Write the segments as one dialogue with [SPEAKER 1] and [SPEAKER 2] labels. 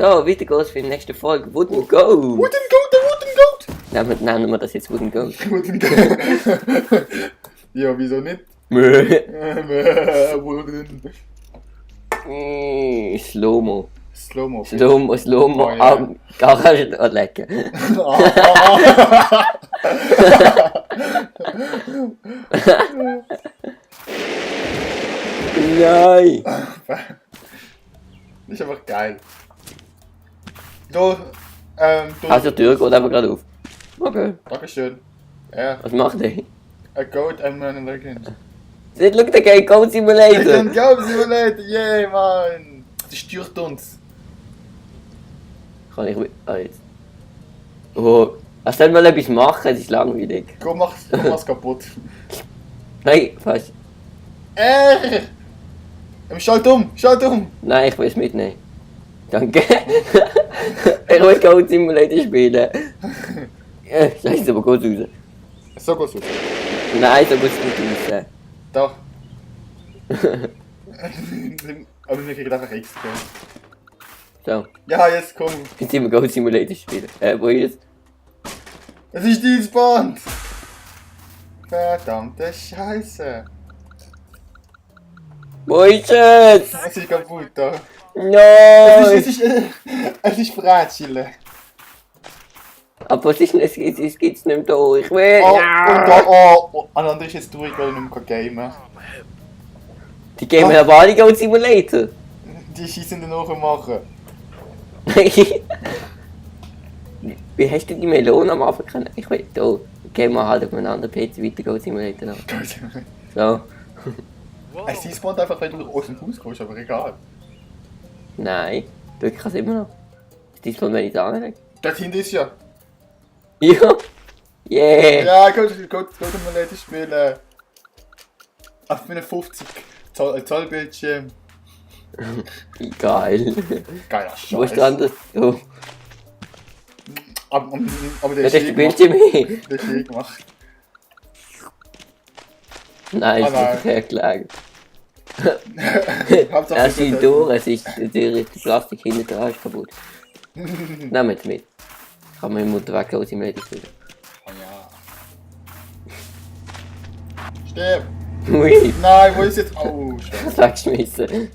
[SPEAKER 1] So, weiter geht's für die nächste Folge. Wooden Goat.
[SPEAKER 2] Wooden Goat, der Wooden Goat!
[SPEAKER 1] Nennen wir das jetzt Wooden Goat.
[SPEAKER 2] Wooden Goat. Ja, wieso nicht? Wooden.
[SPEAKER 1] Slow-mo.
[SPEAKER 2] Slow-mo.
[SPEAKER 1] Slow-mo.
[SPEAKER 2] Oh, ja.
[SPEAKER 1] Garage lecken. Nein!
[SPEAKER 2] Das ist einfach geil. Du,
[SPEAKER 1] Also die Tür geht einfach gerade auf. Okay.
[SPEAKER 2] Dankeschön. Ja,
[SPEAKER 1] Was macht der?
[SPEAKER 2] ein Goat and Man Legends.
[SPEAKER 1] Schau, der geht Goat
[SPEAKER 2] Ich
[SPEAKER 1] Simulator.
[SPEAKER 2] kann Goat Simulator, yeah, man! Das stört uns.
[SPEAKER 1] Kann ich jetzt. Oh. Was soll mal etwas machen? Es ist langweilig.
[SPEAKER 2] Komm, mach's kaputt.
[SPEAKER 1] Nein, fast.
[SPEAKER 2] Schalt um!
[SPEAKER 1] Nein, ich will es mitnehmen. Danke. Ich will Goat Simulator spielen. Ja, scheiße, aber gut raus.
[SPEAKER 2] So geht's aus.
[SPEAKER 1] Nein, so gut nicht raus.
[SPEAKER 2] Doch. Aber wir kriegen einfach XP.
[SPEAKER 1] So,
[SPEAKER 2] Ja, jetzt komm.
[SPEAKER 1] jetzt sind wir Goat Simulator spielen. Wo ist es?
[SPEAKER 2] Es ist dein Band! Verdammte Scheiße!
[SPEAKER 1] Wo ist es?
[SPEAKER 2] Es ist kaputt da.
[SPEAKER 1] Nein!
[SPEAKER 2] Es ist Brätschile.
[SPEAKER 1] Aber es gibt's nicht mehr da. Ich will.
[SPEAKER 2] Oh, und da, oh, einander ist jetzt durch, weil ich nicht mehr gamen kann.
[SPEAKER 1] Die geben mir aber alle Goat Simulator.
[SPEAKER 2] Die schießen dann nachmachen.
[SPEAKER 1] Wie hast du die Melone am Anfang können? Ich will da. Gehen wir halt auf einen anderen PC weiter Goat Simulator an. So.
[SPEAKER 2] Es spawnt einfach, wenn du aus dem Haus kommst, aber egal.
[SPEAKER 1] Nein. Du kannst immer noch. Ist das von wenn ich da anlege?
[SPEAKER 2] Dort hinten ist ja.
[SPEAKER 1] Ja. Yeah.
[SPEAKER 2] Ja, ich kann mal Leute spielen. Auf meinen 50 Zollbildschirm.
[SPEAKER 1] Geil.
[SPEAKER 2] Geiler
[SPEAKER 1] Wo ist
[SPEAKER 2] Scheiß.
[SPEAKER 1] der andere? Oh.
[SPEAKER 2] Aber der
[SPEAKER 1] Das
[SPEAKER 2] ist
[SPEAKER 1] ist der Bildschirm hier.
[SPEAKER 2] Der ist schön gemacht.
[SPEAKER 1] Nein,
[SPEAKER 2] Ah,
[SPEAKER 1] ist
[SPEAKER 2] nein.
[SPEAKER 1] nicht hergelegt.
[SPEAKER 2] Hauptsache
[SPEAKER 1] Er
[SPEAKER 2] du
[SPEAKER 1] ist
[SPEAKER 2] kannst-
[SPEAKER 1] durch, es ist der Plastik hinten dran ist kaputt. Nehmt es mit. Ich kann meinen Mutter weg aus dem Leben spielen.
[SPEAKER 2] Oh ja. Stirb!
[SPEAKER 1] Ui,
[SPEAKER 2] Nein, wo ist jetzt? Oh, Scheiße.
[SPEAKER 1] das weggeschmissen.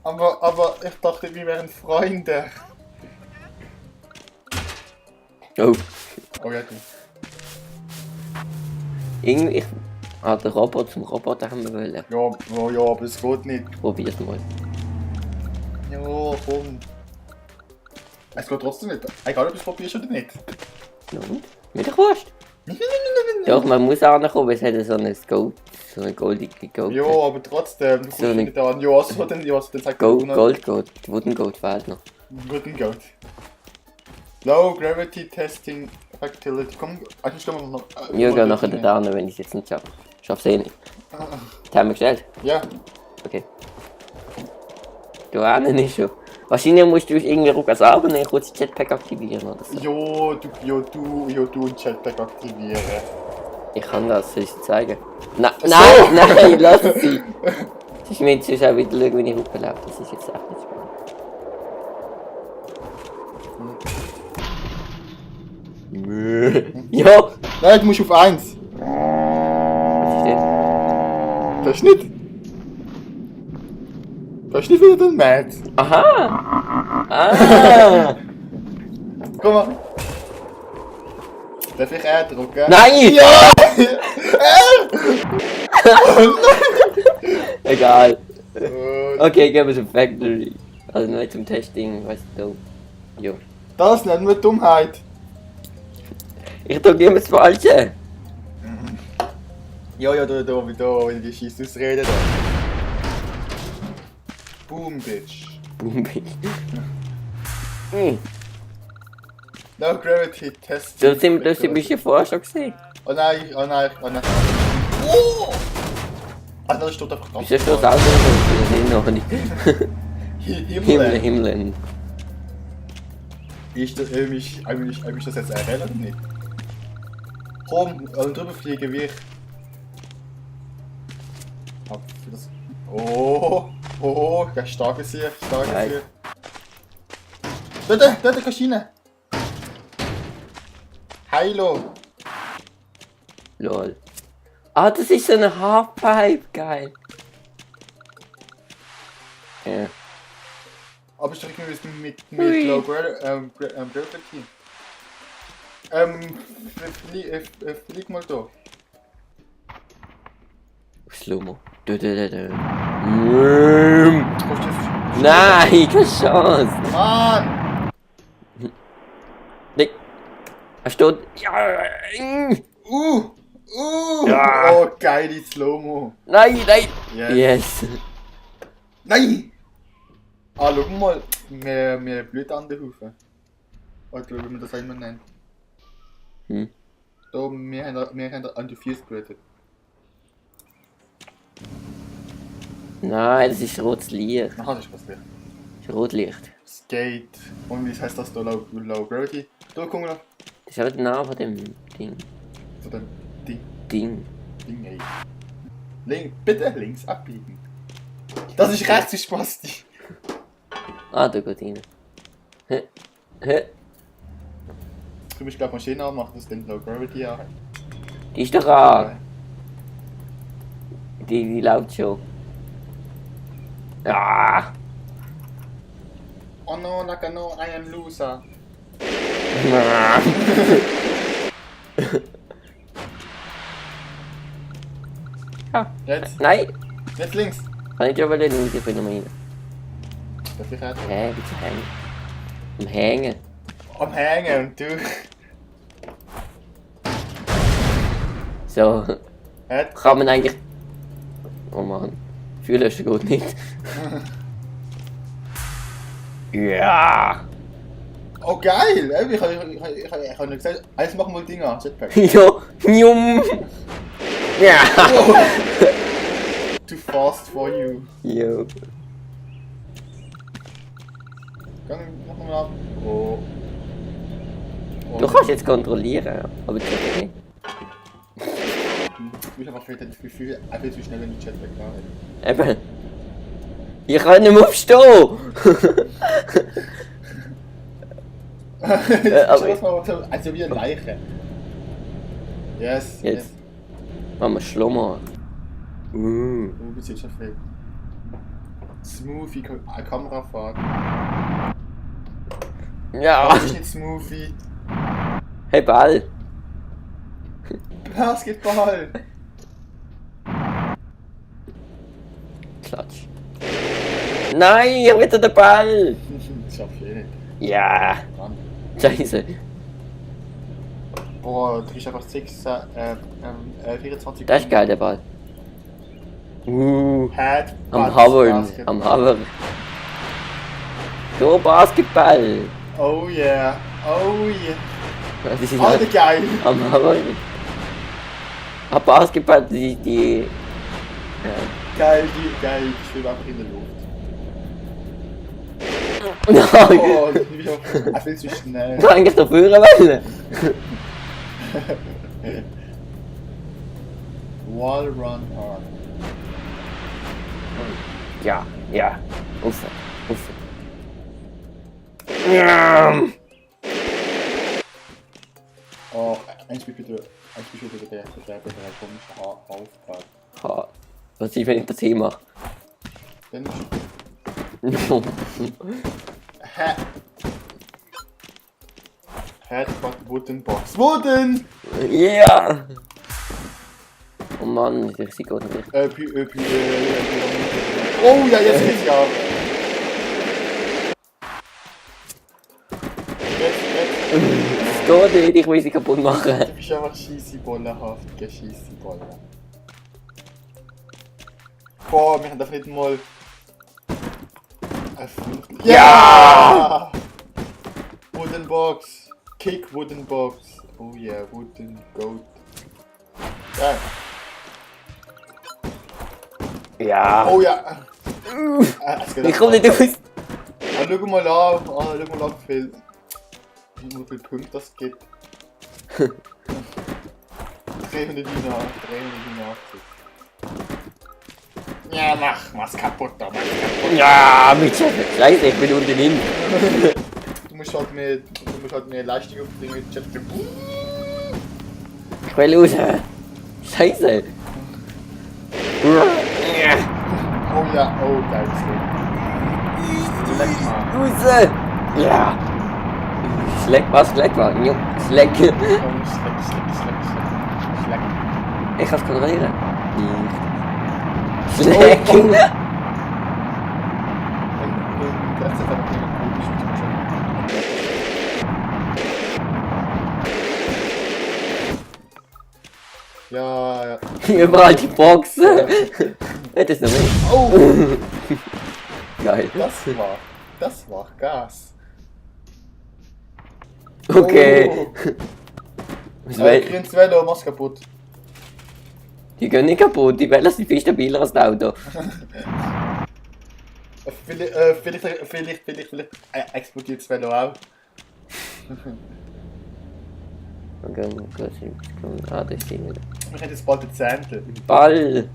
[SPEAKER 2] Aber ich dachte, wir wären Freunde.
[SPEAKER 1] Oh,
[SPEAKER 2] Oh ja, du.
[SPEAKER 1] irgendwie. Der Roboter zum Roboter haben wir wollen.
[SPEAKER 2] Ja, oh, ja, aber es geht nicht.
[SPEAKER 1] Ich probier's mal.
[SPEAKER 2] Ja, komm. Es geht trotzdem nicht. Egal, ob du es probierst oder nicht.
[SPEAKER 1] Und? Mit der Kost? Doch, man muss ankommen, weil es hat so ein Gold, so eine goldige Gold.
[SPEAKER 2] Ja, aber trotzdem, du kommst
[SPEAKER 1] So eine-
[SPEAKER 2] nicht an. Ja, was hat denn sagt
[SPEAKER 1] Gold. Die Wooden Gold fehlt noch.
[SPEAKER 2] Guten Goat. Low Gravity Testing Facility. Komm, eigentlich stellen wir noch.
[SPEAKER 1] Wir gehen nachher da hin, wenn ich es jetzt nicht schaffe. Ich schaff's eh nicht. Das haben wir gestellt.
[SPEAKER 2] Ja,
[SPEAKER 1] Okay. Du ahnst nicht schon. Wahrscheinlich musst du irgendwie rückwärts nehmen, kurz das Jetpack aktivieren oder so.
[SPEAKER 2] ja, du und Jetpack aktivieren.
[SPEAKER 1] Ich kann das, soll ich dir zeigen? Nein,
[SPEAKER 2] So.
[SPEAKER 1] nein, lass es sein. Ich will jetzt auch wieder schauen, wenn ich hochgelaufen. Das ist jetzt echt nicht spannend. Ja!
[SPEAKER 2] Nein, du musst auf 1.
[SPEAKER 1] Was ist das?
[SPEAKER 2] Das ist nicht. Das ist nicht wieder den Matt.
[SPEAKER 1] Aha! Ah!
[SPEAKER 2] Komm mal. Darf ich R drücken?
[SPEAKER 1] Nein!
[SPEAKER 2] Ja!
[SPEAKER 1] Egal.
[SPEAKER 2] Gut.
[SPEAKER 1] Okay, gehen wir zum Factory. Also nicht zum Testing, weißt du. Jo.
[SPEAKER 2] Das nennen wir Dummheit.
[SPEAKER 1] Ich drücke immer das Falsche.
[SPEAKER 2] Ja, da, wie die scheiß Ausrede da. Boom, Bitch.
[SPEAKER 1] Boombi.
[SPEAKER 2] No Gravity Test.
[SPEAKER 1] Du bist ja vorher schon gesehen.
[SPEAKER 2] Oh nein. Oh! Ah, das steht einfach
[SPEAKER 1] Bist ja schon selber noch nicht.
[SPEAKER 2] Himmel.
[SPEAKER 1] Himmel.
[SPEAKER 2] Ist das eigentlich das jetzt RL oder nicht? Komm, drüber fliegen wie ich. Oh, der starke Sieg,
[SPEAKER 1] Geil.
[SPEAKER 2] Dort kannst du rein. Heilo.
[SPEAKER 1] Lol. Ah, das ist so eine Halfpipe, geil. Ja.
[SPEAKER 2] Aber ich denke, wir müssen mit
[SPEAKER 1] Ui.
[SPEAKER 2] Low Gravity. Flieg mal da.
[SPEAKER 1] Slow-mo.
[SPEAKER 2] Kommst du
[SPEAKER 1] Nein, keine Chance.
[SPEAKER 2] Mann!
[SPEAKER 1] Nee. Er steht. Ja. Ja.
[SPEAKER 2] Oh, geil, die Slow-Mo.
[SPEAKER 1] Nein, nein.
[SPEAKER 2] Yes.
[SPEAKER 1] Yes.
[SPEAKER 2] Nein! Ah, schau mal, wir blöd an der Hufe. Oder wie man das einmal nennt.
[SPEAKER 1] Hm.
[SPEAKER 2] Da, wir haben an die Füße geblutet.
[SPEAKER 1] Nein, das ist rotes Licht.
[SPEAKER 2] Aha, das ist passiert.
[SPEAKER 1] Das ist Rotlicht.
[SPEAKER 2] Skate. Und wie heißt das da? Low Gravity? Da, guck mal.
[SPEAKER 1] Das ist aber der Name von dem Ding.
[SPEAKER 2] Von dem
[SPEAKER 1] Ding.
[SPEAKER 2] Ding, ey. Bitte links abbiegen. Das ist rechts, ist Spasti.
[SPEAKER 1] Ah, da geht rein. Hä? Hä?
[SPEAKER 2] Du musst glaube Maschine anmachen, dass den Low Gravity an.
[SPEAKER 1] Die ist doch an. Die läuft schon. Ja.
[SPEAKER 2] Oh no, Nakano, I am loser.
[SPEAKER 1] Ja.
[SPEAKER 2] Jetzt,
[SPEAKER 1] Nein,
[SPEAKER 2] jetzt links.
[SPEAKER 1] kann ich ja wohl nicht, ich bin noch mal rein.
[SPEAKER 2] Darf ich retten?
[SPEAKER 1] Hä, bitte hängen. Am Hängen.
[SPEAKER 2] Am Hängen und du.
[SPEAKER 1] So,
[SPEAKER 2] Hat?
[SPEAKER 1] kann man eigentlich... Oh Mann, Fühllöscher geht nicht. Ja.
[SPEAKER 2] Oh geil! Ich habe nicht gesagt, eins machen wir Dinger, Jetpack.
[SPEAKER 1] Jo, njum. Ja.
[SPEAKER 2] Oh. Too fast for you.
[SPEAKER 1] Jo.
[SPEAKER 2] Gang, mach mal ab. Oh.
[SPEAKER 1] Du kannst jetzt kontrollieren, aber das ist nicht.
[SPEAKER 2] Du bist einfach viel einfach zu schnell in die Jetpack rein.
[SPEAKER 1] Eben. Ich kann nicht mehr aufstehen.
[SPEAKER 2] Aber also wie ein Leiche. Yes,
[SPEAKER 1] Jetzt. Machen wir Schlummer.
[SPEAKER 2] Du bist jetzt schon viel. Smoothie, Kamerafahrt.
[SPEAKER 1] Ja.
[SPEAKER 2] Das ist nicht Smoothie.
[SPEAKER 1] Hey Ball.
[SPEAKER 2] Basketball.
[SPEAKER 1] Klatsch. Nein, ich will den Ball.
[SPEAKER 2] Das schaff ich eh nicht.
[SPEAKER 1] Ja.
[SPEAKER 2] Mann.
[SPEAKER 1] Scheiße.
[SPEAKER 2] Boah, du bist einfach 24.
[SPEAKER 1] Das ist geil, der Ball.
[SPEAKER 2] Head,
[SPEAKER 1] Am Hovern. Am Hovern. So, Basketball.
[SPEAKER 2] Oh yeah. Oh yeah.
[SPEAKER 1] Das ist
[SPEAKER 2] Alter, geil.
[SPEAKER 1] am Hovern. Ah, Basketball, die
[SPEAKER 2] Geil, die schwimmt einfach in der Luft.
[SPEAKER 1] Nein.
[SPEAKER 2] Oh, du bist auch viel zu schnell.
[SPEAKER 1] Du eigentlich dafür wollen.
[SPEAKER 2] Wall run hard.
[SPEAKER 1] Ja, ja. Uff. Ja.
[SPEAKER 2] Oh, eins bitte der komische Auftrag.
[SPEAKER 1] Ha. Was ist, wenn ich das hier mache?
[SPEAKER 2] Dann ist Headbutt Wooden Box. Wooden!
[SPEAKER 1] Ja. Oh Mann, ich sehe gerade nicht.
[SPEAKER 2] Oh ja, jetzt geht's ja. Jetzt.
[SPEAKER 1] Es geht nicht, ich will sie kaputt machen.
[SPEAKER 2] Du bist einfach scheissebollenhaft, Scheissebollen. Boah, wir haben doch nicht mal... Ja! Wooden Box. Kick Wooden Box. Oh yeah, Wooden Goat. Ja.
[SPEAKER 1] Ja.
[SPEAKER 2] Oh ja.
[SPEAKER 1] Ich komme nicht aus.
[SPEAKER 2] Schau mal an, wie viele Punkte das gibt. 389. Ja, mach's kaputt, da, mach's kaputt.
[SPEAKER 1] Ja, mit Scheiße, ich bin unten hin.
[SPEAKER 2] Du musst halt mehr Leistung aufbringen mit Chat.
[SPEAKER 1] Ich will raus. Scheiße.
[SPEAKER 2] Oh ja, oh geil. Leck mal.
[SPEAKER 1] Raus. Ja. Schleck was? Schleck was? Jo, schleck.
[SPEAKER 2] Schleck.
[SPEAKER 1] Ich kann es kontrollieren. Schleck.
[SPEAKER 2] Und rechts hat er noch einen guten Schuss. Ja.
[SPEAKER 1] Überall die Boxen. Das ist noch mehr.
[SPEAKER 2] Oh!
[SPEAKER 1] Geil.
[SPEAKER 2] Das war Gas.
[SPEAKER 1] Okay.
[SPEAKER 2] Oh.
[SPEAKER 1] Was
[SPEAKER 2] Ich
[SPEAKER 1] will-
[SPEAKER 2] krieg 2 Euro, mach's kaputt.
[SPEAKER 1] Die gehen nicht kaputt, die Wellen sind viel stabiler als das Auto.
[SPEAKER 2] Vielleicht explodiert 2 Euro auch.
[SPEAKER 1] Okay, ah, das ist die nicht.
[SPEAKER 2] Wir haben jetzt bald den Zehntel.
[SPEAKER 1] Ball!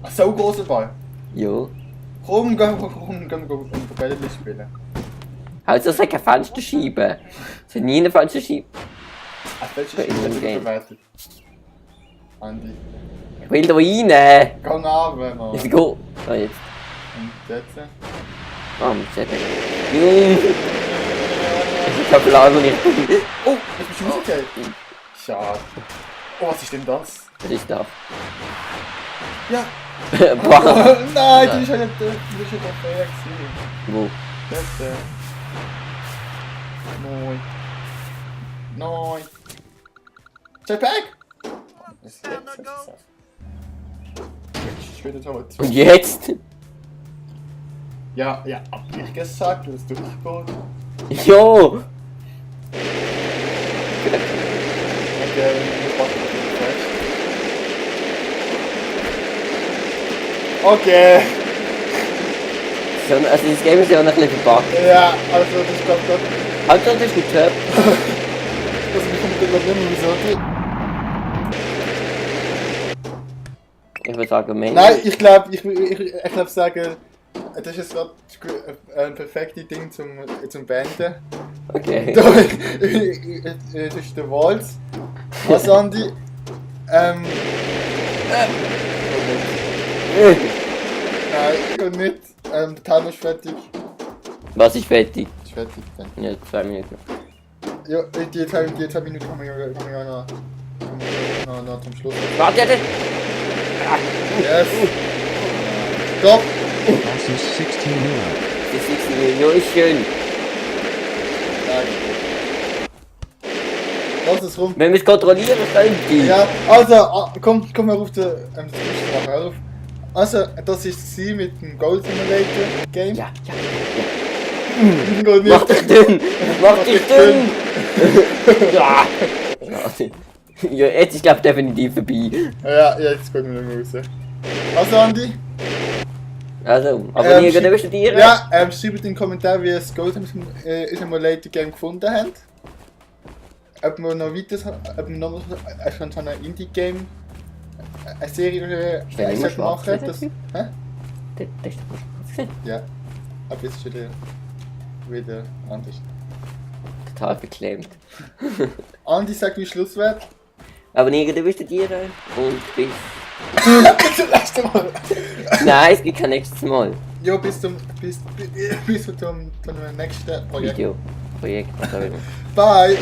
[SPEAKER 2] Ach, so großer Ball.
[SPEAKER 1] Jo.
[SPEAKER 2] Komm, gehen wir Bälle spielen.
[SPEAKER 1] Also, es hat keine Fensterscheibe. Es hat nie eine Fensterscheibe.
[SPEAKER 2] Ach, welches
[SPEAKER 1] Bei
[SPEAKER 2] Spiel
[SPEAKER 1] Inland
[SPEAKER 2] wird
[SPEAKER 1] Game.
[SPEAKER 2] bewertet? Andi.
[SPEAKER 1] Ich will da rein!
[SPEAKER 2] Gang runter, Mann.
[SPEAKER 1] Ich go! Ah, jetzt.
[SPEAKER 2] Und jetzt?
[SPEAKER 1] Ah, mit Jetpack. Ich hab Plan, wo ich bin.
[SPEAKER 2] Oh, jetzt bist du rausgefallen. Schade. Oh, was ist denn das?
[SPEAKER 1] Was ist da?
[SPEAKER 2] Ja.
[SPEAKER 1] Bam!
[SPEAKER 2] Nein, du bist ja nicht fair gewesen.
[SPEAKER 1] Wo?
[SPEAKER 2] Das, Nein. Jetpack! Was ist jetzt? Ich will jetzt aber zu.
[SPEAKER 1] Und jetzt?
[SPEAKER 2] Ja, hab ich gesagt, dass es durchgeht.
[SPEAKER 1] Jo!
[SPEAKER 2] Okay, wir warten auf den Crash. Okay.
[SPEAKER 1] So, also, das Game ist ja auch noch ein bisschen verpackt.
[SPEAKER 2] Ja, also das klappt doch.
[SPEAKER 1] Alter, das ist ein Töpf.
[SPEAKER 2] Also wir kommen da nicht mehr so.
[SPEAKER 1] Ich würde sagen, Mensch.
[SPEAKER 2] Nein, ich glaube sagen, das ist gerade ein perfektes Ding zum Beenden.
[SPEAKER 1] Okay.
[SPEAKER 2] Das ist der Waltz. Was, Andi? Nein, und nicht. Der Timer ist fertig.
[SPEAKER 1] Was ist fertig?
[SPEAKER 2] Ist fertig dann.
[SPEAKER 1] Ja, 2 Minuten.
[SPEAKER 2] Ja, die 2 Minuten kommen ja noch zum Schluss.
[SPEAKER 1] Warte, jetzt!
[SPEAKER 2] Yes! Stopp!
[SPEAKER 3] Das ist 16 Euro.
[SPEAKER 1] Die 16 Millionen ist schön.
[SPEAKER 2] Lass es rum.
[SPEAKER 1] Wenn wir es kontrollieren, können die.
[SPEAKER 2] Ja, also, komm mal auf den auf. Also, das ist sie mit dem Gold Simulator Game.
[SPEAKER 1] Ja.
[SPEAKER 2] Gold
[SPEAKER 1] Mach dich dünn! Mach dich dünn! Ja. Ja, jetzt ist, glaube ich, definitiv vorbei.
[SPEAKER 2] Ja, jetzt gehen wir noch raus. Also, Andi?
[SPEAKER 1] Also, abonnieren, dann wisst ihr.
[SPEAKER 2] Ja, schreibt in den Kommentaren, wie ihr das Gold Simulator Game gefunden habt. Ob wir noch weiter, ob wir noch schon so ein Indie-Game, eine Serie
[SPEAKER 1] Stell immer schwarz.
[SPEAKER 2] machen. Das, hä?
[SPEAKER 1] Das ist doch schwarz.
[SPEAKER 2] Ja, aber jetzt ist wieder anders.
[SPEAKER 1] Total beklemmt.
[SPEAKER 2] Andi, sag wie Schlusswort.
[SPEAKER 1] Abonnieren, dann wisst ihr. Und bis.
[SPEAKER 2] Das letzte Mal.
[SPEAKER 1] Nein, es gibt kein nächstes Mal.
[SPEAKER 2] Jo, bis zum nächsten Projekt.
[SPEAKER 1] Video. Projekt, was auch immer.
[SPEAKER 2] Bye.